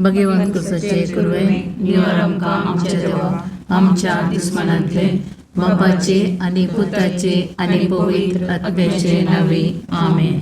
भगवंत कुसाचे कुरवे निवार आमकां आमच्या देवा आमच्या दुस्मानांतले बापाचे आनी पुताचे आनी पवित्र आत्म्याचे नावे आमेन.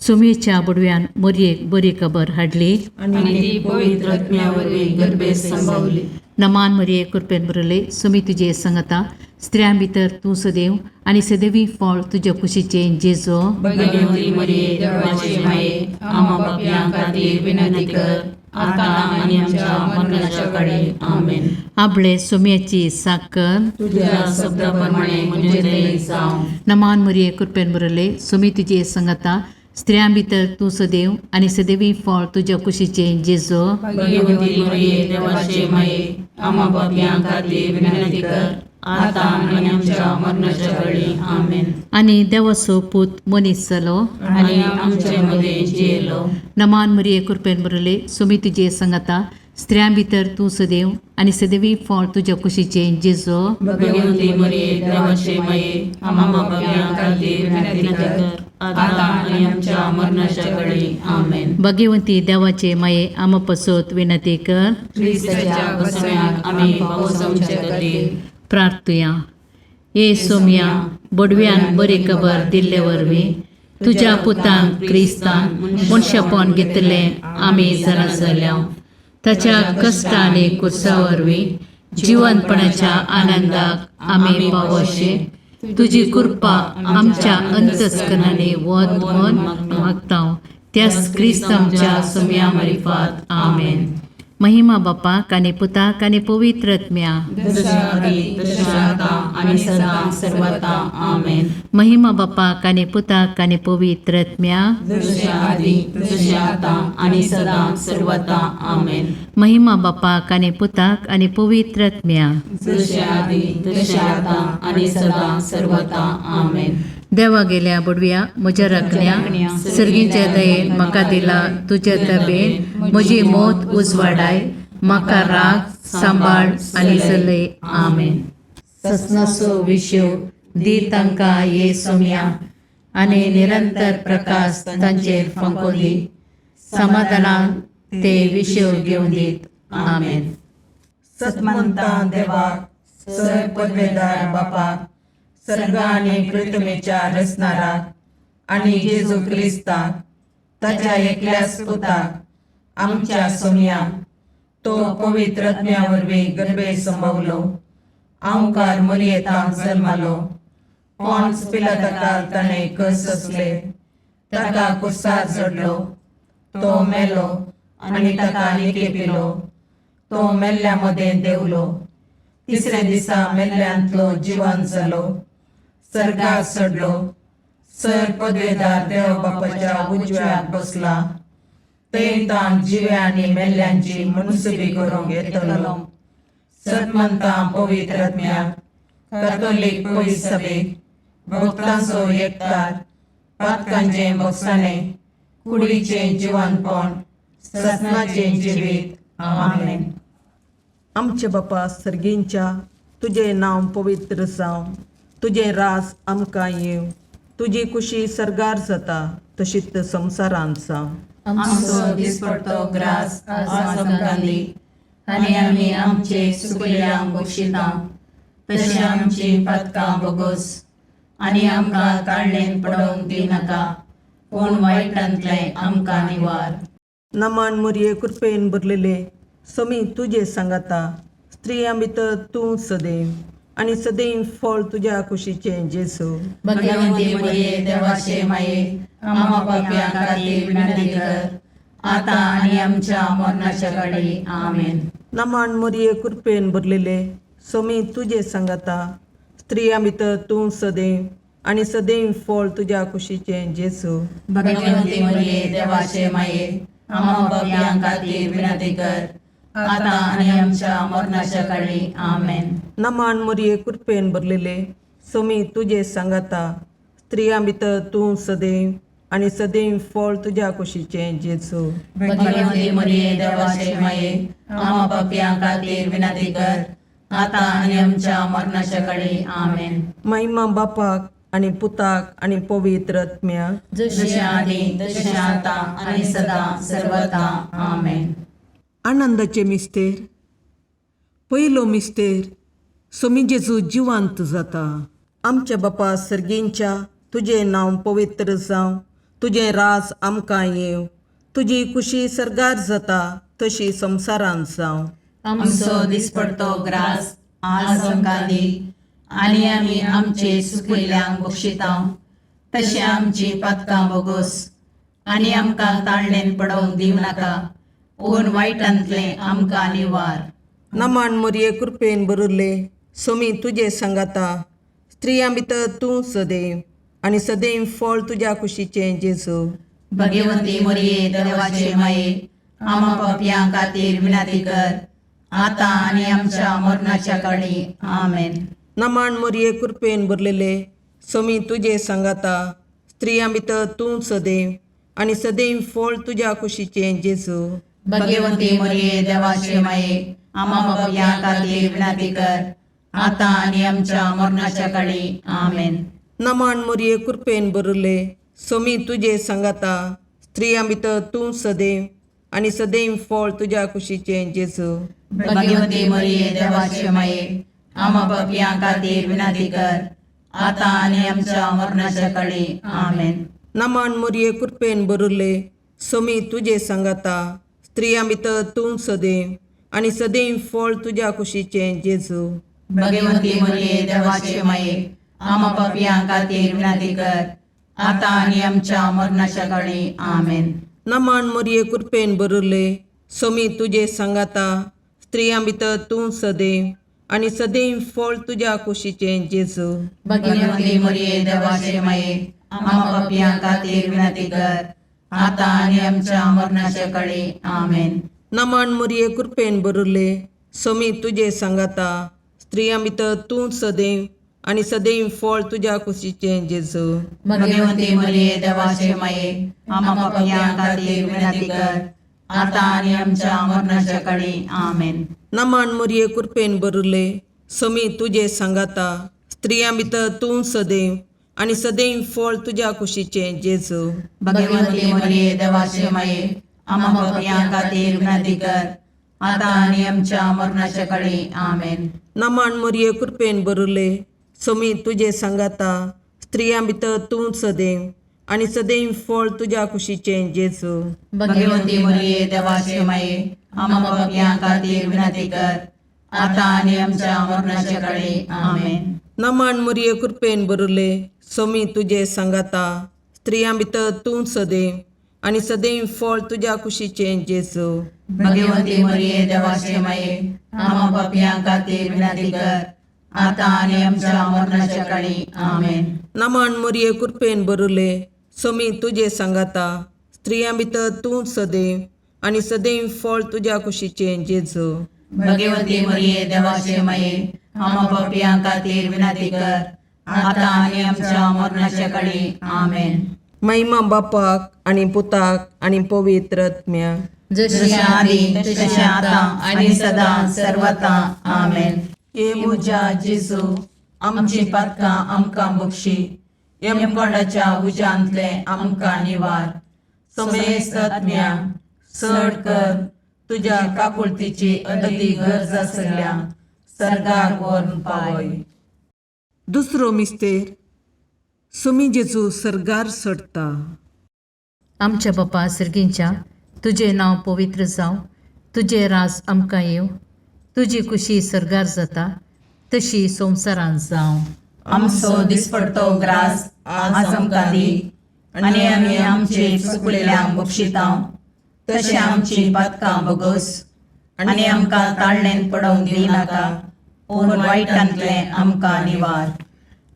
सुमेच्या बुडव्यान मोरयेक बरी खबर हाडली आनी ती पवित्र आत्म्या वरवीं गर्भेत संभवली. नमान मरिये कृपेन भरले सुमी तुजे संगता स्त्रियां भितर तूं सदैव आनी सदैवी फळ तुज्या कुशीचें जेजो. भगवती मरिये देवाचे माये, आम्हा पापयां खातीर विनंती कर, आतां आनी आमच्या मरणाच्या काळी. आमेन. आपले सुम्याची साकर तुझ्या शब्दा प्रमाणे म्हजें थंय जावं. नमान मरिये कृपेन भरले सुमी तुजे संगता स्त्रियां भितर तूं सदैव आनी सदैवी फळ तुज्या कुशीचें जेजो. भगवती मरिये देवाचे माये, आम्हा पापयां खातीर विनंती कर, आतां आनी आमच्या मरणाच्या काळी. आमेन. आनी देवाचो पूत मनीस जालो आनी आमचे मदें जियेलो. नमान मरिये कृपेन भरले सुमी तुजे संगता स्त्रियां भितर तूं सदैव आनी सदैवी फळ तुज्या कुशीचें जेजो. भगवती मरिये देवाचे माये, आम्हा पापयां खातीर विनंती कर, आतां आनी आमच्या मरणाच्या काळी. आमेन. भगवंती देवाचे माये आमा पसत विनंती कर. क्रिस्ताच्या बसम्याक आमी पावसांचे खातीर. प्रार्थुया. ये सोम्या बोडव्यान बरी खबर दिल्ले वरवीं तुज्या पुतान क्रिस्तान मनशापण घेतलें आमी जाणा जाल्या. ताच्या कश्ट आनी कुर्सा वरवीं जिवनपणाच्या आनंदाक आमी पावोशे तुजी कृपा आमच्या अंतस्करणांनी वत म्हण मागता त्याच क्रिस्त आमच्या सोम्या मारिफात. आमेन. महिमा बापाक आनी पुताक आनी पवित्र आत्म्या. जशा आदी तशें आतां आनी सदां सर्वता. आमेन. महिमा बापाक आनी पुताक आनी पवित्र आत्म्या. जशें आदी तशें आतां आनी सदां सर्वता. आमेन. महिमा बापाक आनी पुताक आनी पवित्र आत्म्या. जशें आदी तशें आतां आनी सदां सर्वता. आमेन. देवा गेल्या बुडव्या म्हज्या राखण्या सर्गीच्या दयेन म्हाका दिला तुज्या तबेन म्हजी मोत उजवाडाय म्हाका राग सांबाळ आनी चलय. आमेन. ससनाचो विशेव दी तांकां ये सोम्या आनी निरंतर प्रकाश तांचेर फांको दी समाधानान ते विशेव घेवन दीत. आमेन. सतमंता देवाक सर पदवेदार बापाक सर्ग आनी पृथ्वीच्या रचणाराक आनी जेजू क्रिस्ताक ताच्या एकल्याच पुताक आमच्या सोमयाक तो पवित्र आत्म्या वरवीं गर्भे संभवलो आंवकार मरियेतांत जल्मालो पॉन्स पिलाताकाल ताणें कस सोंसले ताका कुर्सार चडलो तो मेलो आनी ताका निकेपिलो तो मेल्ल्या मदें देंवलो तिसऱ्या दिसा मेल्ल्यांतलो जिवन जालो सर्गार चडलो सर पदवेदार देव बापाच्या उजव्याक बसला थंय ताण जिव्या आनी मेल्ल्यांची मुनसुबी करूंक येतलो. सतमंता पवित्र आत्म्याक कॅथोलीक पवित्र सभेक भक्तांचो एकतार पातकांचें भोगसाणें कुडीचें जिवनपण ससनाचें जिवीत. आमेन. आमचे बापा सर्गींच्या तुजें नांव पवित्र जावं तुजें राज आमकां येवं तुजी कुशी सर्गार जाता तशीच संवसारांत जावं. आमचो दिसपडतो ग्रास आज आमकां दी आनी आमी आमचे सुकल्यांक बक्षिता तशें आमची पातकां बोगोस आनी आमकां ताळणेन पडोवंक दिनाका पूण वायटांतलें आमकां निवार. नमान मुरये कृपेन भरलेले समी तुजे सांगाता स्त्रियां भितर तूं सदैव आनी सदैव फळ तुज्या कुशीचें जेजू. भगवंती मरिये देवाचे माये, आम्हा पापयां खातीर विनंती कर, आतां आनी आमच्या मरणाच्या काळी. आमेन. नमान मुरये कृपेन भरलेले समी तुजे सांगाता स्त्रियां भितर तूं सदैव आनी सदैव फळ तुज्या कुशीचें जेजू. भगवंती मरिये देवाचे माये, आम्हा पापयां खातीर विनंती कर, आतां आनी आमच्या मरणाच्या काळी. आमेन. नमान मुरये कृपेन भरलेले समी तुजे सांगाता स्त्रियां भितर तूं सदैव आनी सदैव फळ तुज्या कुशीचें जेजू. भगवंती मरिये देवाचे माये, आम्हा पापयां खातीर विनंती कर, आतां आनी आमच्या मरणाच्या काळी. आमेन. महिमा बापाक आनी पुताक आनी पवित्र आत्म्याक. जशें आदी तशें आतां आनी सदां सर्वता. आमेन. आनंदाचे मिस्तेर. पयलो मिस्तेर, सोमी जेजू जिवांत जाता. आमच्या बापा सर्गींच्या, तुजें नांव पवित्र जावं, तुजें राज आमकां येवं, तुजी खुशी सर्गार जाता तशी संवसारांत जावं. आमचो दिसपडतो ग्रास आज आमकां दी आनी आमी आमचे सुकिल्ल्यांक बक्षितांव तशें आमची पातकां बोगोस आनी आमकां ताळणेन पडोवंक दिवं नाका पूण वायटांतलें आमकां निवार. नमन मोरये, कृपेन भरिल्ले, सोमी तुजे सांगाता, स्त्रियां भितर तूं सदैव आनी सदैव फळ तुज्या कुशीचें जेजू. भगवती मोरये, देवाचे माये, आमा पापयां खातीर विनंती कर आतां आनी आमच्या मरणाच्या काळी. आमेन. नमन मोरये, कृपेन भरलेले, सोमी तुजे सांगाता, स्त्रियां भितर तूं सदैव आनी सदैव फळ तुज्या कुशीचें जेजू. भगवती मोरये, देवाचे माये, आमा पापयां खातीर विनंती कर आतां आनी आमच्या मरणाच्या काळी. आमेन. नमन मोरये, कृपेन भरिल्ले, सोमी तुजे सांगाता, स्त्रियां भितर तूं सदैव आनी सदैव फळ तुज्या कुशीचें जेजू. भगवती मोरये, देवाचे माये, आमा पापयां खातीर विनंती कर आतां आनी आमच्या मरणाच्या काळी. आमेन. नमन मोरये, कृपेन भरिल्ले, सोमी तुजे सांगाता, स्त्रियां भितर तूं सदैव आनी सदैव फळ तुज्या कुशीचें जेजू. भगवती मोरये, देवाचे माये, आमा पापयां खातीर विनंती कर आतां आनी आमच्या मरणाच्या काळी. आमेन. नमन मोरये, कृपेन भरिल्ले, सोमी तुजे सांगाता, स्त्रियां भितर तूं सदैव आनी सदैव फळ तुज्या कुशीचें जेजू. भगवती मोरये, देवाचे माये, आमा पापयां खातीर विनंती कर आतां आनी आमच्या मरणाच्या काळी. आमेन. नमन मोरये, कृपेन भरिल्ले, सोमी तुजे सांगाता, स्त्रियां भितर तूं सदैव आनी सदैव फळ तुज्या कुशीचें जेजू. भगवती मोरये, देवाचे माये, आमा पापयां खातीर विनंती कर आतां आनी आमच्या मरणाच्या काळी. आमेन. नमन मोरये, कृपेन भरिल्ले, सोमी तुजे सांगाता, स्त्रियां भितर तूं सदैव आनी सदैव फळ तुज्या कुशीचें जेजू. भगवती मोरये, देवाचे माये, आमा पापयां खातीर विनंती कर आतां आनी आमच्या मरणाच्या काळी. आमेन. नमन मोरये, कृपेन भरिल्ले, सोमी तुजे सांगाता, स्त्रियां भितर तूं सदैव आनी सदैव फळ तुज्या कुशीचें जेजू. भगवती मोरये, देवाचे माये, आमा पापयां खातीर विनंती कर आतां आनी आमच्या मरणाच्या काळी. आमेन. नमन मोरये, कृपेन भरिल्ले, सोमी तुजे सांगाता, स्त्रियां भितर तूं सदैव आनी सदैव फळ तुज्या कुशीचें जेजू. भगवती मोरये, देवाचे माये, आमा पापयां खातीर विनंती कर आतां आनी आमच्या मरणाच्या काळी. आमेन. नमन मोरये, कृपेन भरिल्ले, सोमी तुजे सांगाता, स्त्रियां भितर तूं सदैव आनी सदैव फळ तुज्या कुशीचें जेजू. भगवती मोरये, देवाचे माये, आमा पापयां खातीर विनंती कर आतां आनी आमच्या मरणाच्या काळी. आमेन. महिमा बापाक आनी पुताक आनी पवित्र आत्म्याक. जशी जशें आदी तशें आतां आनी सदां सर्वता. आमेन. हे म्हज्या जेजू, आमची पातकां आमकां बक्षी, यमकोंडाच्या उज्यांतलें आमकां निवार, समेस्त आत्म्या चड कर तुज्या काकुळतीची अदती गरज आसल्या सर्गाक व्हरून पावय. दुसरो मिस्तेर, सोमी जेजू सर्गार चडटा. आमच्या बापा सर्गींच्या, तुजें नांव पवित्र जावं, तुजें राज आमकां येवं, तुजी खुशी सर्गार जाता तशी संवसारांत जावं. आमचो दिसपडतो ग्रास आज आमकां दी आनी आमी आमचे चुकलेल्यांक बक्षितांव तशें आमची पातकां बोगोस आनी आमकां ताळणेन पडोवंक दिवं नाका पूण वायटांतलें आमकां निवार.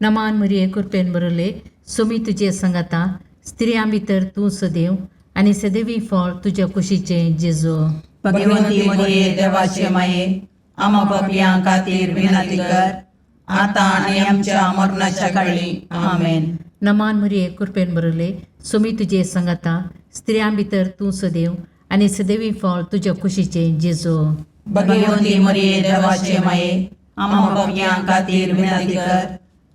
नमान मरिये, कृपेन बरले, सोमी तुजे संगाता, स्त्रियां भितर तूं सदैव आनी सदैवी फळ तुज्या कुशीचें जेजू. भगवती मोरये, देवाचे माये, आमा पापयां खातीर विनंती कर आतां आनी आमच्या मरणाच्या काळी. आमेन. नमान मरिये, कृपेन बरले, सोमी तुजे संगाता, स्त्रियां भितर तूं सदैव आनी सदैवी फळ तुज्या कुशीचें जेजू. भगवती मोरये, देवाचे माये, आमा पापयां खातीर विनंती कर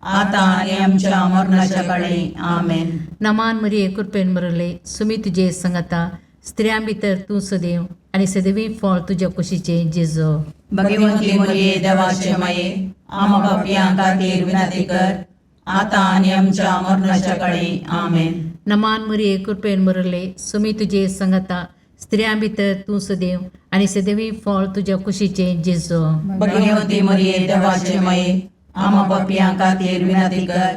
आतां आनी आमच्या मरणाच्या काळी. आमेन. नमान मरिये, कृपेन बरले, सोमी तुजे संगाता, स्त्रियां भितर तूं सदैव आनी सदवी फळ तुज्या कुशीचें जेजो. भगवंती मरिये देवाचे माये, आमा पापयां खातीर विनंती कर, आतां आनी आमच्या मरणाच्या काळी. आमेन. नमान मरिये, कृपेन भरले, सुमी तुजे संगता, स्त्रियां भितर तूं सदैव आनी सदैवी फळ तुज्या कुशीचें जेजो. भगवंती मरिये देवाचे माये, आमा पापयां खातीर विनंती कर,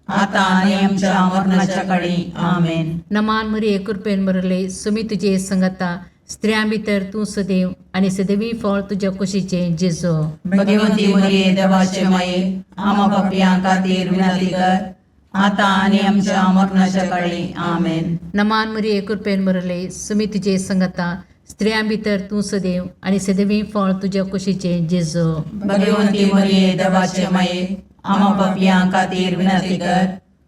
आतां आनी आमच्या मरणाच्या काळी. आमेन. नमान मरिये, कृपेन भरले, सुमी तुजे संगता, स्त्रियां भितर तूं सदैव आनी सदैवी फळ तुज्या कुशीचें जेजो. भगवंती मरिये देवाचे माये, आमा पापयां खातीर विनंती कर, आतां आनी आमच्या मरणाच्या काळी. आमेन. नमान मरिये, कृपेन भरले, सुमी तुजे संगता, स्त्रियां भितर तूं सदैव आनी सदैवी फळ तुज्या कुशीचें जेजो. भगवंती मरिये देवाचे माये, आमा पापयां खातीर विनंती कर,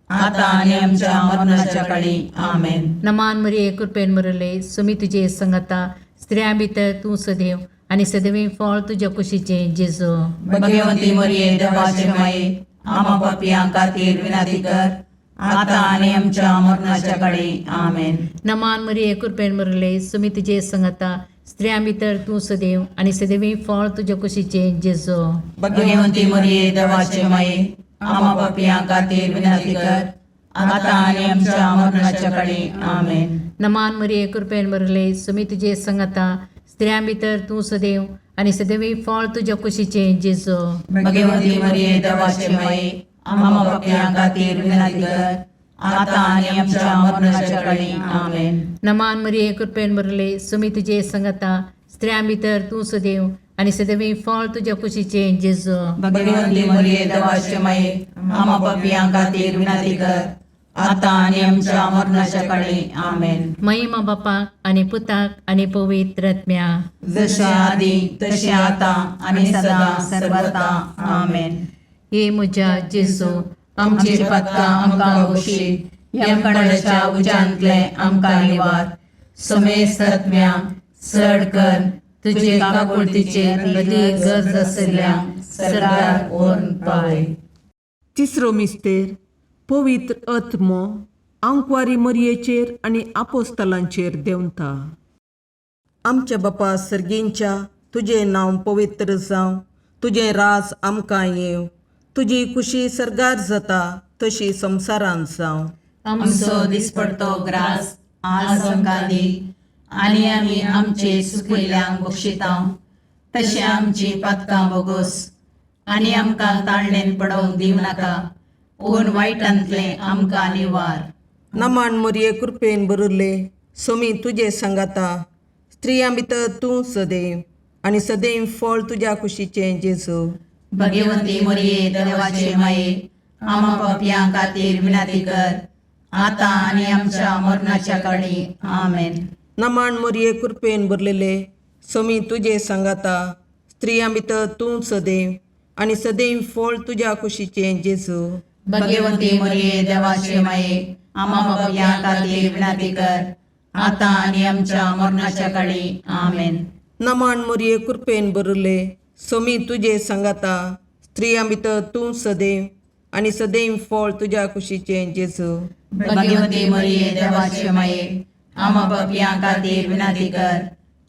आतां आनी आमच्या मरणाच्या काळी. आमेन. नमान मरिये, कृपेन भरले, सुमी तुजे संगता, स्त्रियां भितर तूं सदैव आनी सदैवी फळ तुज्या कुशीचें जेजो. भगवंती मरिये देवाचे माये, आमा पापयां खातीर विनंती कर, आतां आनी आमच्या मरणाच्या काळी. आमेन. नमान मरिये, कृपेन भरले, सुमी तुजे संगता, स्त्रियां भितर तूं सदैव आनी सदैवी फळ तुज्या कुशीचें जेजो. भगवंती मरिये देवाचे माये, आमा पापयां खातीर विनंती कर, आतां आनी आमच्या मरणाच्या काळी. आमेन. नमान मरिये, कृपेन भरले, सुमी तुजे संगता, स्त्रियां भितर तूं सदैव आनी सदैवी फळ तुज्या कुशीचें जेजो. भगवंती मरिये देवाचे माये, आमा पापयां खातीर विनंती कर, आतां आनी आमच्या मरणाच्या काळी. आमेन. नमान मरिये, कृपेन भरले, सुमी तुजे संगता, स्त्रियां भितर तूं सदैव आनी सदैवी फळ तुज्या कुशीचें जेजो. भगवंती मरिये देवाचे माये, आमा पापयां खातीर विनंती कर, आतां आनी आमच्या मरणाच्या काळी. आमेन. महिमा बापाक आनी पुताक आनी पवित्र आत्म्या. जशे आदी तशें आतां आनी सदां सर्वता. आमेन. हे म्हज्या जेजू, आमची पातकां आमकां बक्षी, यमकणाच्या उज्यांतले आमकां निवार, समेस्त आत्म्या चड कर तुजे काकुळतीचेर अदीक गरज आशिल्ल्या सरकार व्हरून पावय. तिसरो मिस्तेर पवित्र आत्मो आंकवारी मरयेचेर आनी आपोस्तलांचेर देंवता. आमच्या बापा सर्गींच्या, तुजें नांव पवित्र जावं, तुजें राज आमकां येवं, तुजी खुशी सर्गार जाता तशी संवसारांत जावं. आमचो दिसपडतो ग्रास आज आमकां दी, आनी आमी आमचे सुकिल्ल्यांक बक्षिता तशें आमची पातकां बोगोस, आनी आमकां ताळणेन पडोवंक दिवं नाका, पूण वायटांतलें आमकां निवार. नमान मरये, कृपेन भरिल्ले, सोमी तुजे सांगाता, स्त्रियां भितर तूं सदैव आनी सदैव फळ तुज्या कुशीचें जेजू. भगवंती मरिये देवाचे माये, आमा पापयां खातीर विनंती कर, आतां आनी आमच्या मरणाच्या काळी. आमेन. नमान मरये, कृपेन भरलेले, सोमी तुजे सांगाता, स्त्रियां भितर तूं सदैव आनी सदैव फळ तुज्या कुशीचें जेजू. भगवंती मरिये देवाचे माये, आमा पापयां खातीर विनंती कर, आतां आनी आमच्या मरणाच्या काळी. आमेन. नमान मरये, कृपेन भरिल्ले, सोमी तुजे सांगाता, स्त्रियां भितर तूं सदैव आनी सदैव फळ तुज्या कुशीचें जेजू. भगवंती मरिये देवाचे माये, आमा पापयां खातीर विनंती कर,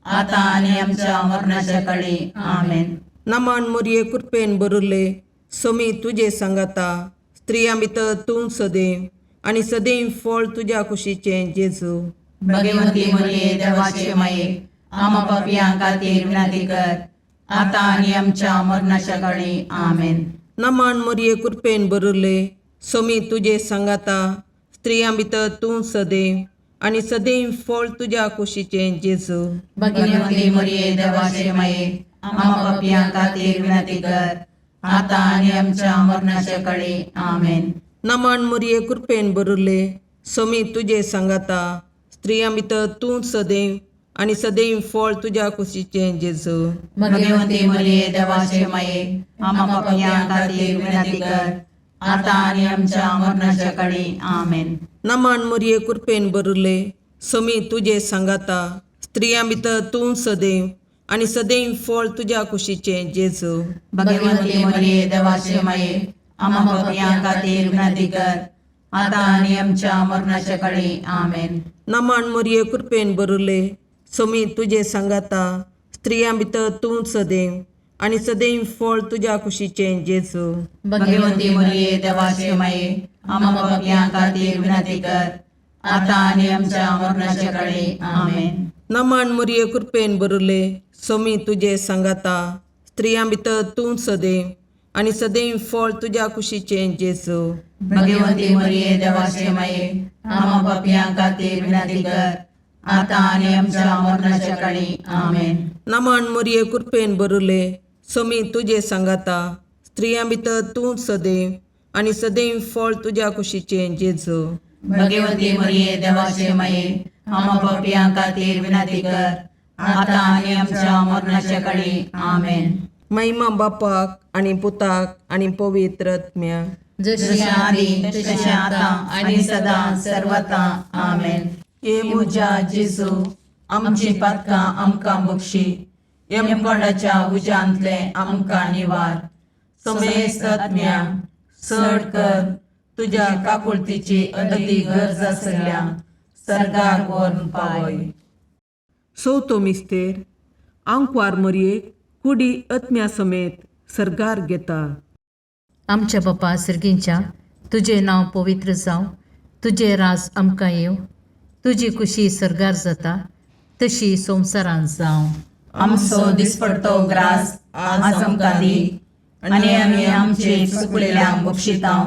आतां आनी आमच्या मरणाच्या काळी. आमेन. नमान मरये, कृपेन भरिल्ले, सोमी तुजे सांगाता, स्त्रियां भितर तूं सदैव आनी सदैव फळ तुज्या कुशीचें जेजू. भगवंती मरिये देवाचे माये, आमा पापयां खातीर विनंती कर, आतां आनी आमच्या मरणाच्या काळी. आमेन. नमान मरये, कृपेन भरिल्ले, सोमी तुजे सांगाता, स्त्रियां भितर तूं सदैव आनी सदैव फळ तुज्या कुशीचें जेजू. भगवंती मरिये देवाचे माये, आमा पापयां खातीर विनंती कर, आतां आनी आमच्या मरणाच्या काळी. आमेन. नमान मरये, कृपेन भरिल्ले, सोमी तुजे सांगाता, स्त्रियां भितर तूं सदैव आनी सदैव फळ तुज्या कुशीचें जेजू. भगवंती मरिये देवाचे माये, आमा पापयां खातीर विनंती कर, आतां आनी आमच्या मरणाच्या काळी. आमेन. नमान मरये, कृपेन भरिल्ले, सोमी तुजे सांगाता, स्त्रियां भितर तूं सदैव आनी सदैव फळ तुज्या कुशीचें जेजू. भगवंती मरिये देवाचे माये, आमा पापयां खातीर विनंती कर, आतां आनी आमच्या मरणाच्या काळी. आमेन. नमान मरये, कृपेन भरिल्ले, सोमी तुजे सांगाता स्त्रियां भितर तूं सदैव आनी सदैव फळ तुज्या कुशीचें जेजू. भगवती मरिये देवाचे माये, आम्हा पापयां खातीर विनंती कर, आता आनी आमच्या मरणाच्या काळी. आमेन. नमन मुरये कृपेन बरुले, सोमी तुजे सांगाता स्त्रियां भितर तूं सदैव आनी सदैव फळ तुज्या कुशीचें जेजू. भगवती मरिये देवाचे माये, आम्हा पापयां खातीर विनंती कर, आता आनी आमच्या मरणाच्या काळी. आमेन. नमन मुरये कृपेन बरुले, सोमी तुजे सांगाता स्त्रियां भितर तूं सदैव आनी सदैव फळ तुज्या कुशीचें जेजू. भगवती मरिये देवाचे माये, आम्हा पापयां खातीर विनंती कर, आता आनी आमच्या मरणाच्या काळी. आमेन. महिमा बापाक आनी पुताक आनी पवित्र आत्म्याक. जशी जशें आदी तशें आतां आनी सदां सर्वता. आमेन. हे म्हज्या जेजू, आमची पातकां आमकां बक्षी, यमकोंडाच्या उज्यांतले आमकां निवार, समेस्त आत्म्या चड कर तुज्या काकुळतीची अदी गरज आसल्या सर्गार व्हरून पावय. चवथो मिस्तेर, आंकवार मरयेक कुडी आत्म्या समेत सर्गार घेता. आमच्या बापा सर्गींच्या, तुजें नांव पवित्र जावं, तुजें राज आमकां येवं, तुजी कुशी सर्गार जाता तशी संवसारांत जावं. आमचो दिसपडतो ग्रास आज आमकां दी, आनी आमी आमचे चुकलेल्यांक बक्षितां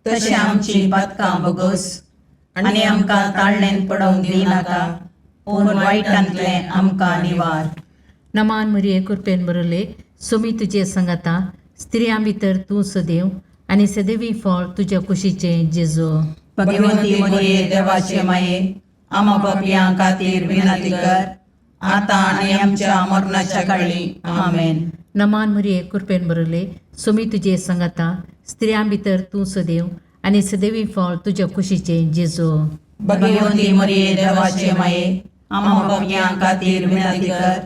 तशें आमची पातकां बगस, आनी आमकां ताळणेन पडोवंक दिनाका, पूण वायटांतलें आमकां निवार. नमान मरिये कृपेन बरले, सुमी तुजे संगता, स्त्रियां भितर तूं सदैव आनी सदैवी फळ तुज्या कुशीचें जेजू. भगवती मरिये देवाचे माये, आमा पापयां खातीर विनंती कर, आतां आनी आमच्या मरणाच्या काळी. आमेन. नमान मरिये कृपेन बरले, सुमी तुजे संगता, स्त्रियां भितर तूं सदैव आनी सदैवी फळ तुज्या कुशीचें जेजू. भगवती मरिये देवाचे माये, आमा पापयां खातीर विनंती कर,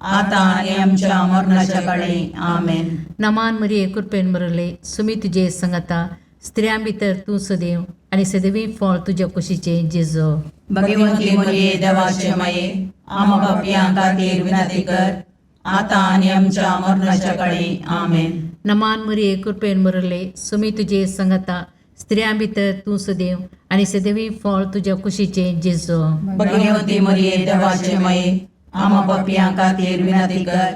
आतां आनी आमच्या मरणाच्या काळी. आमेन. नमान मरिये कृपेन बरले, सुमी तुजे संगता, स्त्रियां भितर तूं सदैव आनी सदैवी फळ तुज्या कुशीचें जेजू. भगवती मरिये देवाचे माये, आमा पापयां खातीर विनंती कर, आतां आनी आमच्या मरणाच्या काळी. आमेन. नमान मरिये कृपेन बरले, सुमी तुजे संगता, स्त्रियां भितर तूं सदैव आनी सदैवी फळ तुज्या कुशीचें जेजू. भगवती मरिये देवाचे माये, आमा पापयां खातीर विनंती कर,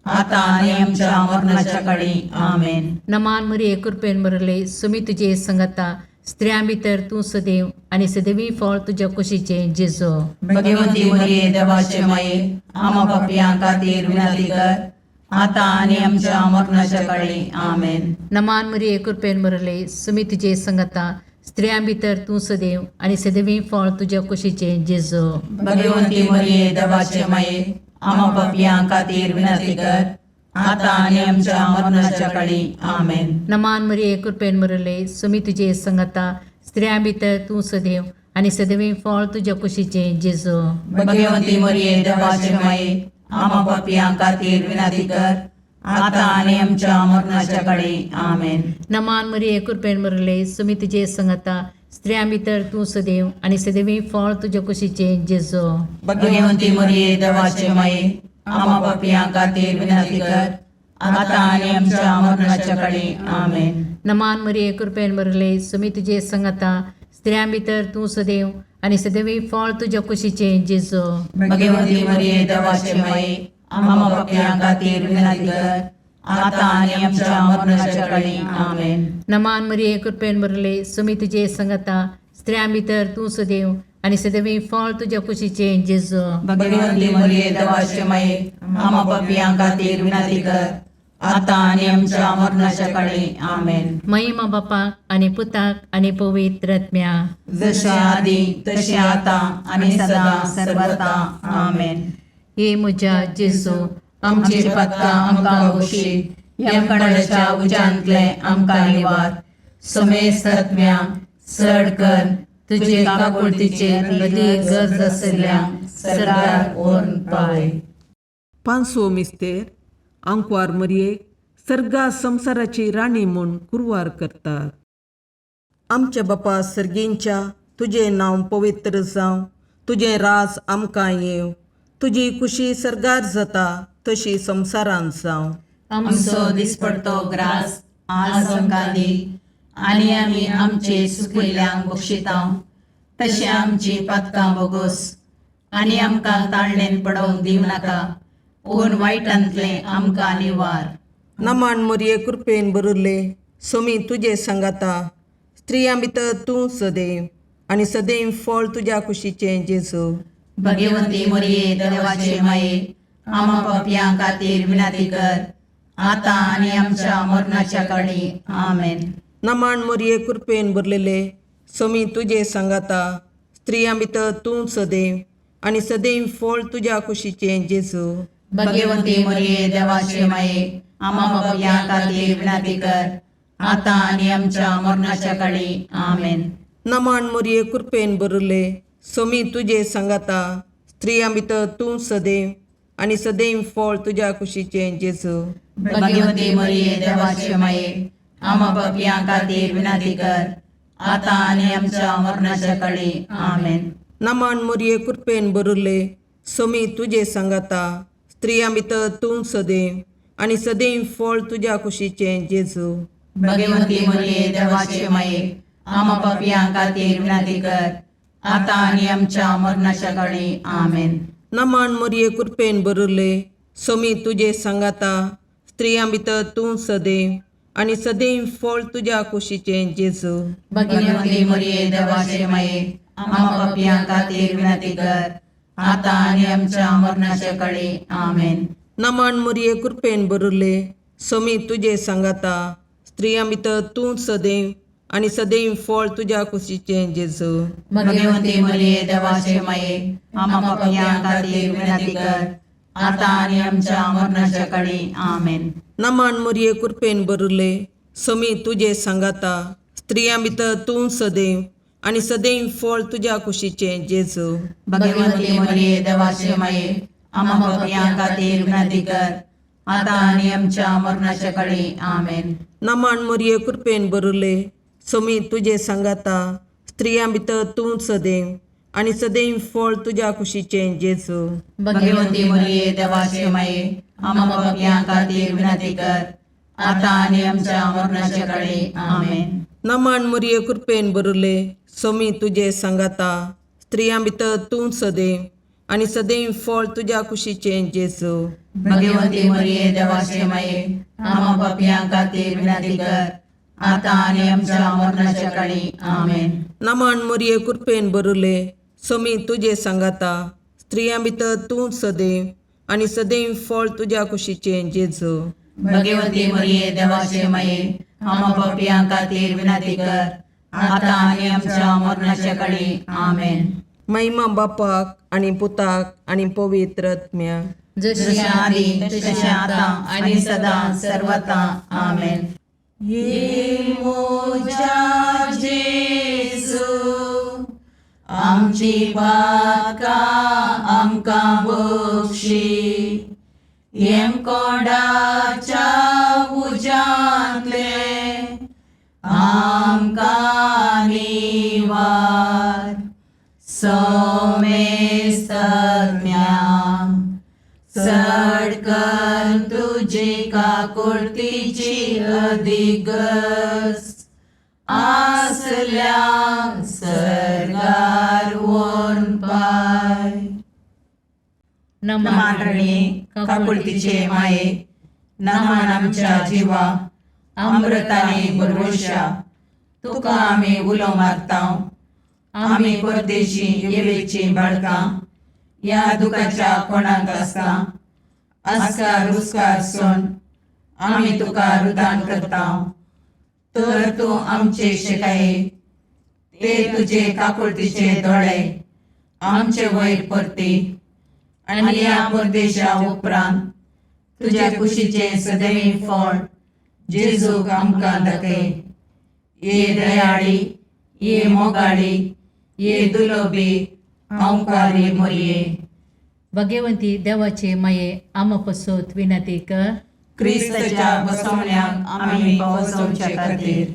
आतां आनी आमच्या मरणाच्या काळी. आमेन. नमान मरिये कृपेन बरले, सुमी तुजे संगता, स्त्रियां भितर तूं सदैव आनी सदैवी फळ तुज्या कुशीचें जेजू. भगवती मरिये देवाचे माये, आमा पापयां खातीर विनंती कर, आतां आनी आमच्या मरणाच्या काळी. आमेन. नमान मरिये कृपेन बरले, सुमी तुजे संगता, स्त्रियां भितर तूं सदैव आनी सदैवी फळ तुज्या कुशीचें जेजू. भगवती मरिये देवाचे माये, आमा पापयां खातीर विनंती कर, आतां आनी आमच्या मरणाच्या काळी. आमेन. नमान मरिये कृपेन बरले, सुमी तुजे संगता, स्त्रियां भितर तूं सदैव आनी सदैवी फळ तुज्या कुशीचें जेजू. भगवती मरिये देवाचे माये, आमा पापयां खातीर विनंती कर, आतां आनी आमच्या मरणाच्या काळी. आमेन. नमान मरिये कृपेन बरले, सुमी तुजे संगता, स्त्रियां भितर तूं सदैव आनी सदैवी फळ तुज्या कुशीचें जेजू. भगवती मरिये देवाचे माये, आमा पापयां खातीर विनंती कर, आतां आनी आमच्या मरणाच्या काळी. आमेन. नमान मरिये कृपेन बरले, सुमी तुजे संगता, स्त्रियां भितर तूं सदैव आनी सदैवी फळ तुज्या कुशीचें जेजू. भगवती मरिये देवाचे माये, आमा पापयां खातीर विनंती कर, आतां आनी आमच्या मरणाच्या काळी. आमेन. नमान मरिये कृपेन बरले, सुमी तुजे संगता, स्त्रियां भितर तूं सदैव आनी सदैवी फळ तुज्या कुशीचें जेजू. भगवती मरिये देवाचे माये, आमा पापयां खातीर विनंती कर, आतां आनी आमच्या मरणाच्या काळी. आमेन. महिमा बापाक आनी पुताक आनी पवित्र आत्म्या. जशें आदी तशें आतां आनी सदां सर्वता. आमेन. हे म्हज्या जेजू, आमची पातकां आमकां बक्षी, यमकंडाच्या उज्यांतले आमकां निवार, समेस्त आत्म्या चड कर तुजे काकुळतीचे अदी गरज आसल्या सरकार व्हरून पावय. पांचवो मिस्तेर, आंकवार मरयेक सर्गा संवसाराची राणी म्हूण कुरवार करतात. आमच्या बापा सर्गींच्या, तुजें नांव पवित्र जावं, तुजें राज आमकां येवं, तुजी कुशी सर्गार जाता तशी संवसारांत जावं. आमचो दिसपडतो ग्रास आज आमकां दी आनी आमी आमचे सुकिल्ल्यांक बक्षिता तशें आमची पातकां बोगोस आनी आमकां ताळणेन पडोवंक दिवं नाका, पूण वायटांतलें आमकां निवार. नमन मोरये, कृपेन भरिल्ले, सोमी तुजे सांगाता. स्त्रियां भितर तूं सदैव आनी सदैव फळ तुज्या कुशीचें जेजू. भगवंती मोरये, देवाचे माये, आमा पापयां खातीर विनंती कर, आतां आनी आमच्या मरणाच्या काळी. आमेन. नमन मोरये, कृपेन भरलेले, सोमी तुजे सांगाता. स्त्रियां भितर तूं सदैव आनी सदैव फळ तुज्या कुशीचें जेजू. भगवंती मोरये, देवाचे माये, आमा पापयां खातीर विनंती कर, आतां आनी आमच्या मरणाच्या काळी. आमेन. नमन मोरये, कृपेन भरिल्ले, सोमी तुजे सांगाता. स्त्रियां भितर तूं सदैव आनी सदैव फळ तुज्या कुशीचें जेजू. भगवंती मोरये, देवाचे माये, आमा पापयां खातीर विनंती कर, आतां आनी आमच्या मरणाच्या काळी. आमेन. नमन मोरये, कृपेन भरिल्ले, सोमी तुजे सांगाता. स्त्रियां भितर तूं सदैव आनी सदैव फळ तुज्या कुशीचें जेजू. भगवंती मोरये, देवाचे माये, आमा पापयां खातीर विनंती कर, आतां आनी आमच्या मरणाच्या काळी. आमेन. नमन मोरये, कृपेन भरिल्ले, सोमी तुजे सांगाता. स्त्रियां भितर तूं सदैव आनी सदैव फळ तुज्या कुशीचें जेजू. भगवंती मोरये, देवाचे माये, आमा पापयां खातीर विनंती कर, आतां आनी आमच्या मरणाच्या काळी. आमेन. नमन मोरये, कृपेन भरिल्ले, सोमी तुजे सांगाता. स्त्रियां भितर तूं सदैव आनी सदैव फळ तुज्या कुशीचें जेजू. भगवंती मोरये, देवाचे माये, आमा पापयां खातीर विनंती कर, आतां आनी आमच्या मरणाच्या काळी. आमेन. नमन मोरये, कृपेन भरिल्ले, सोमी तुजे सांगाता. स्त्रियां भितर तूं सदैव आनी सदैव फळ तुज्या कुशीचें जेजू. भगवंती मोरये, देवाचे माये, आमा पापयां खातीर विनंती कर, आतां आनी आमच्या मरणाच्या काळी. आमेन. नमन मोरये, कृपेन भरिल्ले, सोमी तुजे सांगाता. स्त्रियां भितर तूं सदैव आनी सदैव फळ तुज्या कुशीचें जेजू. भगवंती मोरये, देवाचे माये, आमा पापयां खातीर विनंती कर, आतां आनी आमच्या मरणाच्या काळी. आमेन. नमन मोरये, कृपेन भरिल्ले, सोमी तुजे सांगाता. स्त्रियां भितर तूं सदैव आनी सदैव फळ तुज्या कुशीचें जेजू. भगवंती मोरये, देवाचे माये, आमा पापयां खातीर विनंती कर, आतां आनी आमच्या मरणाच्या काळी. आमेन. नमन मोरये, कृपेन भरिल्ले, सोमी तुजे सांगाता. स्त्रियां भितर तूं सदैव आनी सदैव फळ तुज्या कुशीचें जेजू. भगवंती मोरये, देवाचे माये, आमा पापयां खातीर विनंती कर, आतां आनी आमच्या मरणाच्या काळी. आमेन. महिमा बापाक आनी पुताक आनी पवित्र आत्म्याक. जशें आदी तशें आतां आनी सदां सर्वता. आमेन. ये मोजा जेजू, आमची पातकां आमकां बक्षी, येमकोंडाच्या उज्यांतले आमकां निवार. सोमेस्तज्ञा, चड कर तुजी काकुळतीची अधिगस आसल्या सर्गार वोन पाय. नमान रणी काकुळतीचे माये, नमान आमच्या जिवा अमृताने भरवशा, तुका आमी उलो मारता. आमी परदेशी येवेची बाळकां ह्या दुखाच्या कोणाक आसता आस्कार रुस्कार सोन आमी तुका रुदान करता. तर तूं आमचे शिकाये ते तुजे काकुळतीचे दोळे आमचे वयर परती आनी ह्या परदेशा उपरांत तुज्या कुशीचें सदैव फळ जेजूक आमकां दाखय. ये दयाळी, ये मोगाळी, ये दुलोबी अंकारी मोरये, भगवंती देवाचे माये, आमा पसत विनंती कर. क्रिस्ताच्या बसवण्याक आमी पावसवचे खातीर.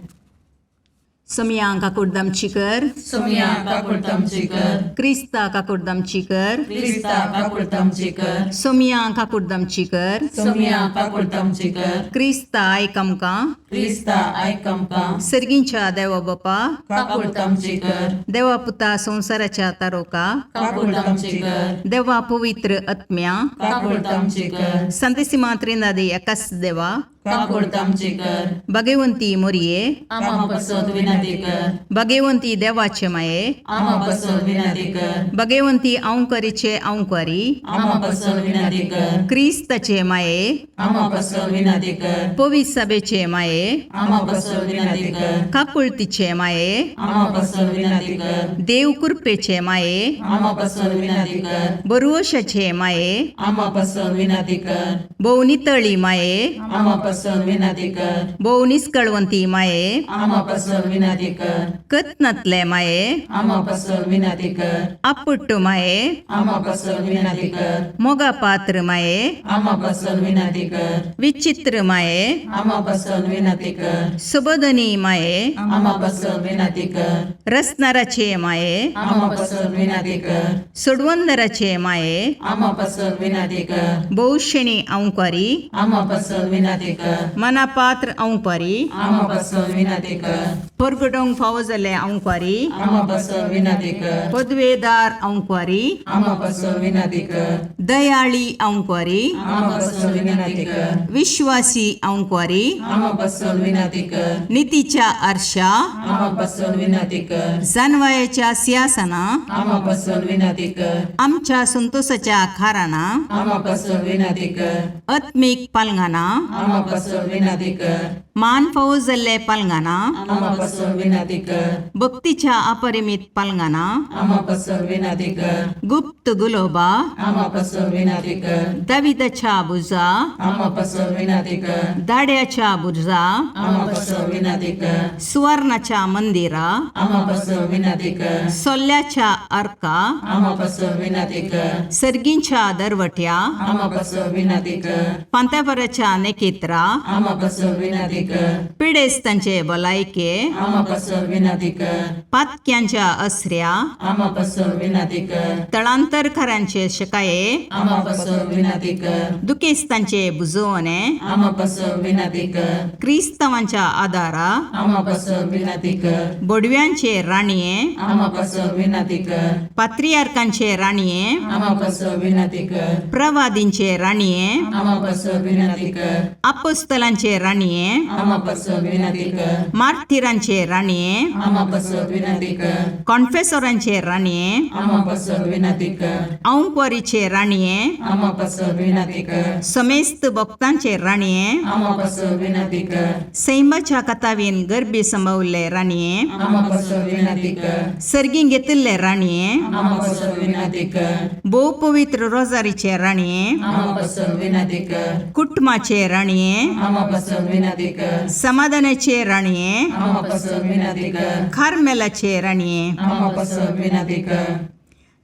सोमया काकुळद आमची कर. सोमया काकुळट आमची कर. क्रिस्ता काकुळद आमची कर. क्रिस्ता काकुळट आमची कर. सोमया काकुळद आमची कर. सोमया काकुळट आमची कर. क्रिस्ता आयक आमकां. क्रिस्ता आयक आमकां. सर्गींच्या देवा बापा, काकुळट आमची कर. देवा पुता संवसाराच्या तारोका, काकुळट आमची कर. देवा पवित्र आत्म्या, काकुळट आमची कर. संतेसिमा त्रिनादी एकाच देवा, काकुळट आमची कर. भगवंती मोरये, आमा पसत विनंती कर. भगवंती देवाचे माये, आमा पसत विनंती कर. भगवंती अंकरीचे अंकरी, आमा पसत विनंती कर. क्रिस्ताचे माये, आमा पसत विनंती कर. पवित्र सभेचे माये, आमा पसत विनंती कर. काकुळतीचे माये, आमा पसत विनंती कर. देव कृपेचे माये, आमा पसत विनंती कर. बरुवशाचे माये, आमा पसत विनंती कर. भोव नितळी माये, आमा पसत विनंती कर. भोव निस्कळवंती माये, आमा पसत विनंती कर. कत्नातले माये, आमा पसत विनंती कर. आपुट्ट माये, आमा पसत विनंती कर. मोगा पात्र माये, आमा पसत विनंती कर. विचित्र माये, आमा पसत विनंती कर. सुबोधनी माये, आमा पसत विनंती कर. रसनाराचे माये, आमा पसत विनंती कर. सोडवंदराचे माये, आमा पसत विनंती कर. भोवशेणी अंकारी, आमा पसत विनंती कर. मनापात्र अंकारी, आमा पसत विनंती कर. परगटोंक फावो जाल्ले अंकारी, आमा पसत विनंती कर. पदवेदार अंकारी, आमा पसत विनंती कर. दयाळी अंकारी, आमा पसत विनंती कर. विश्वासी अंकारी, आमा पसत विनंती कर. नितीच्या आरशा, आमा पसत विनंती कर. जानवायाच्या सिंहासना, आमा पसत विनंती कर. आमच्या संतोषाच्या खाराना, आमा पसत विनंती कर. आत्मीक पालंगाना, आमा पसत विनंती कर. मान फावो जाल्ले पालंगाना, आमा पसत विनंती कर. भक्तीच्या अपरिमित पालंगाना, आमा पसत विनंती कर. गुप्त गुलोबा, आमा पसत विनंती कर. दाविदाच्या बुजा, आमा पसत विनंती कर. दाड्याच्या बुजा, आमा पसत विनंती कर. सुवर्णाच्या मंदिरा, आमा पसत विनंती कर. सोल्ल्याच्या अर्का, आमा पसत विनंती कर. सर्गींच्या दरवट्या, आमा पसत विनंती कर. पांत्यापराच्या नेकेत्रा, आमा पसत विनंती कर. पिडेस्तांचे भलायके, आमा पसत विनंती कर. पातक्यांच्या असऱ्या, आमा पसत विनंती कर. तळांतरकारांचे शकाये, आमा पसत विनंती कर. दुखेस्तांचे बुजवणे, आमा पसत विनंती कर. क्रिस्तांवांच्या आदारा, आमा पसत विनंती कर. बोडव्यांचे राणये, आमा पसत विनंती कर. पात्रियार्कांचे राणये, आमा पसत विनंती कर. प्रवादींचे राणये, आमा पसत विनंती कर. अपोस्तलांचे राणये, आमा पसत विनंती कर. मार्थिरांचे राणये, आमा पसत विनंती कर. कॉन्फेसोरांचे राणये, आमा पसत विनंती कर. औंकवारीचे राणये, आमा पसत विनंती कर. समेस्त भक्तांचे राणये, आमा पसत विनंती कर. सैमाच्या कथावीन गर्भी संभवल्ले राणये, आमा पसत विनंती कर. सर्गीं घेतिल्ले राणये, आमा पसत विनंती कर. भोव पवित्र रोजारीचे राणये, आमा पसत विनंती कर. कुटुंबाचे राणये, आमा पसत विनंती कर. समाधानाचे राणये, आमा पसत विनंती कर. कार्मेलाचे राणये, आमा पसत विनंती कर.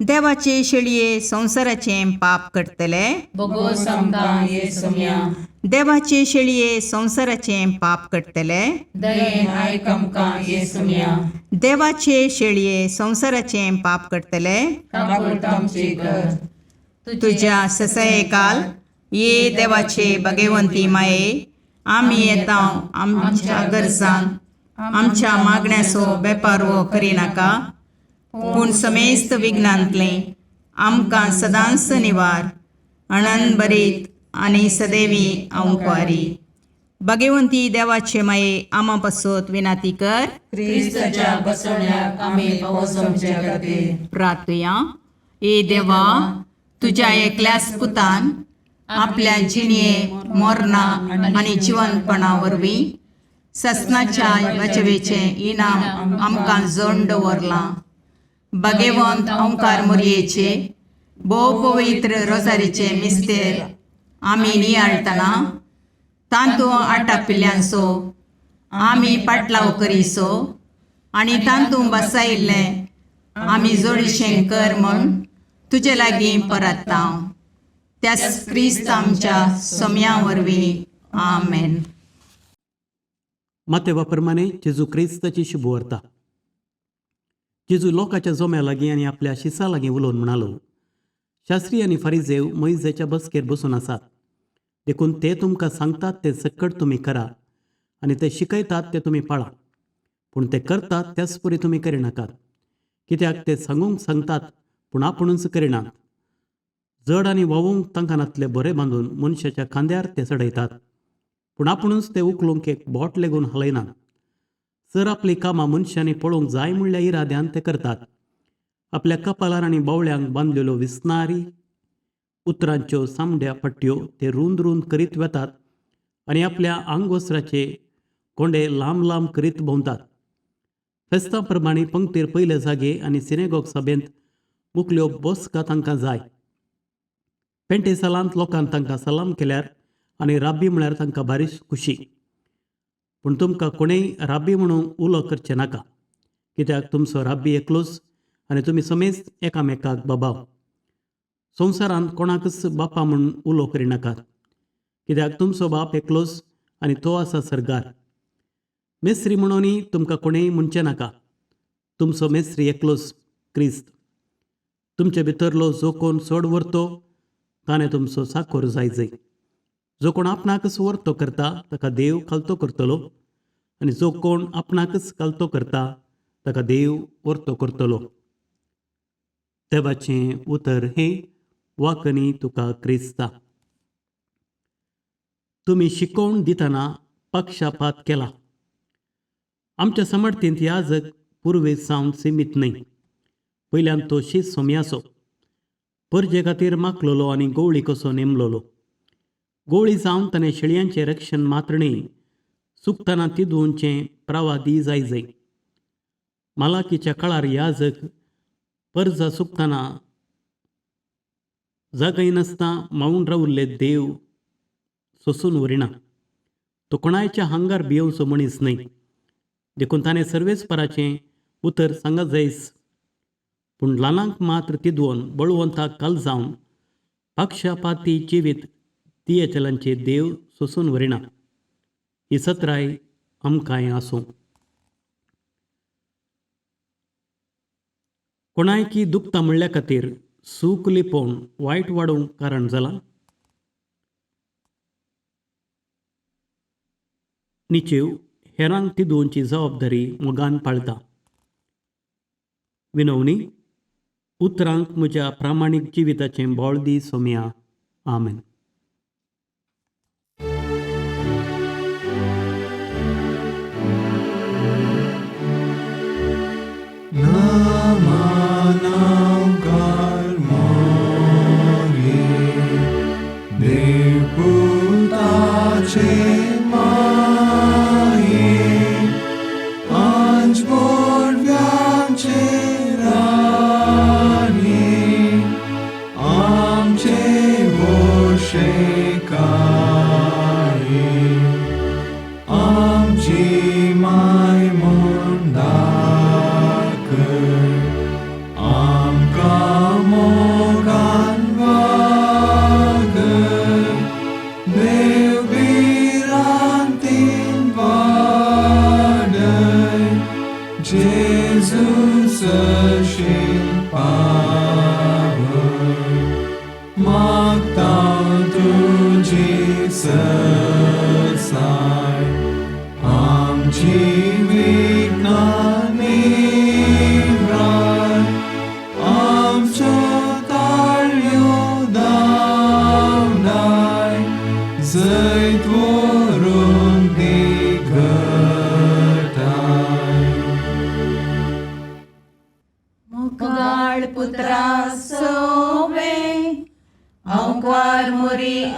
देवाचे शेळये संवसाराचें पाप करतले, बोगोस आमकां ये सोम्या. देवाचे शेळये संवसाराचें पाप करतले, दयेन आयक आमकां ये सोम्या. देवाचे शेळये संवसाराचें पाप करतले, काकुळट आमची कर. तुज्या ससयकाल ये देवाचे भगवंती माये, आमी येता आमच्या गरजान आमच्या मागण्याचो बेपारवो करिनाका, पूण समेस्त विघ्नांतलें आमकां सदांच निवार अणन बरीत आनी सदैवी अंकवारी. भगवंती देवाचे माये आमा पासत विनाती कर. क्रिस्ताच्या बसवण्याक आमी पावस आमच्या खातीर. प्रार्थुया. ए देवा, तुज्या एकल्याच पुतान आपल्या जिणये मोरना आनी जिवनपणा वरवीं ससनाच्या बचवेचें इनाम आमकां जोड दवरलां. भगवंत ओंकार मोरयेचे भोव पवित्र रोजारीचे मिस्तेर आमी नियाळटना तांतू आटापिल्ल्यांचो आमी पाटलाव करीसो आनी तांतू बसायिल्लें आमी जोडीशें कर म्हूण तुजे लागीं परत्ता, त्याच क्रिस्त आमच्या सोम्या वरवीं. आमेन. मातेवा प्रमाणे जेजू क्रिस्ताची शुभवार्ता. जेजू लोकांच्या जोम्या लागीं आनी आपल्या शिसा लागीं उलोवन म्हणालो, शास्त्री आनी फारिजेव मोयजेच्या बसकेर बसून आसात, देखून ते तुमकां सांगतात ते सक्कड तुमी करा आनी ते शिकयतात ते तुमी पाळा, पूण ते करतात त्याच परी तुमी करिनाकात, कित्याक ते सांगूंक सांगतात पूण आपुणूच करिनात. जड आनी व्हांवूंक तांकां नातले बरे बांदून मनशाच्या खांद्यार ते चडयतात, पूण आपुणूच ते उखलूंक एक बोट लेगून हालयनात. जर आपलीं कामां मनशांनी पळोवंक जाय म्हणल्या इराद्यान ते करतात. आपल्या कपालार आनी बावळ्यांक बांदलेल्यो विसनारी उतरांच्यो सामड्या पट्ट्यो ते रूंद रूंद करीत वेतात आनी आपल्या आंगवस्त्राचे कोंडे लांब लांब करीत भोंवतात. फेस्तां प्रमाणे पंक्तीर पयले जागे आनी सिनेगॉग सभेंत मुकल्यो बसका तांकां जाय. पेंटे सालांत लोकान तांकां सलाम केल्यार आनी राब्बी म्हळ्यार तांकां बारीच खुशी. पूण तुमकां कोणेय राब्बी म्हणून उलो करचें नाका, कित्याक तुमचो राब्बी एकलोच आनी तुमी समेस्त एकामेकाक बाबाव. संवसारांत कोणाकच बापा म्हूण उलो करिनाकात, कित्याक तुमचो बाप एकलोच आनी तो आसा सर्गार. मेस्त्री म्हणूनय तुमकां कोणेय म्हणचें नाका, तुमचो मेस्त्री एकलोच क्रिस्त. तुमचे भितरलो जो कोण चड व्हरतो ताणें तुमचो चाकोर जाय जय. जो कोण आपणाकच व्हरतो करता ताका देव खालतो करतलो आनी जो कोण आपणाकच खालतो करता ताका देव व्हरतो करतलो. देवाचें उतर हें वाकनी तुका क्रिस्ता. तुमी शिकोवन दितना पक्षपात केला. आमच्या समर्थींत याजक पुर्वेज सावन सिमीत न्हय. पयल्यान तो शीत सोम्याचो परजे खातीर माखलोलो आनी गोवळी कसो नेमलोलो. गोवळी जावन ताणें शेळयांचें रक्षण मात्र न्हय, चुकतना तिदूंचें प्रवादी जाय जय. मालाकीच्या काळार याजक परजा चुकतना जागयनासतना मावून रावल्ले देव सोसून व्हरिना. तो कोणायच्या हांगार भियोवचो मनीस न्हय, देखून ताणें सर्वेस्पराचें उतर सांगत जायस. पूण ल्हानांक मात्र तिदवोन बळवंताक काल जावन पक्षपाती जिवीत दियेचलांचे देव सोसून व्हरिना. ही सत्राय आमकांय आसूं. कोणायकी दुखता म्हणल्या खातीर सूख लिपोवन वायट वाडोवंक कारण जालां? निचेव हेरांक तिदोवची जबाबदारी मोगान पाळटा. विनवणी उतरांक म्हज्या प्रामाणीक जिविताचें बळ दी सोम्या. आमेन.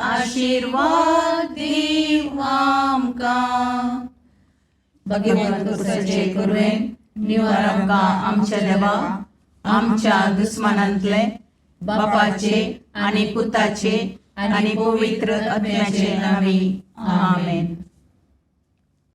आशीर्वाद दीव आमकां. भगवंत पुरसाचे कुरवेन निवार आमकां आमच्या देवा आमच्या दुस्मानांतले बापाचे आनी पुताचे आनी पवित्र आत्म्याचे नांवी. आमेन.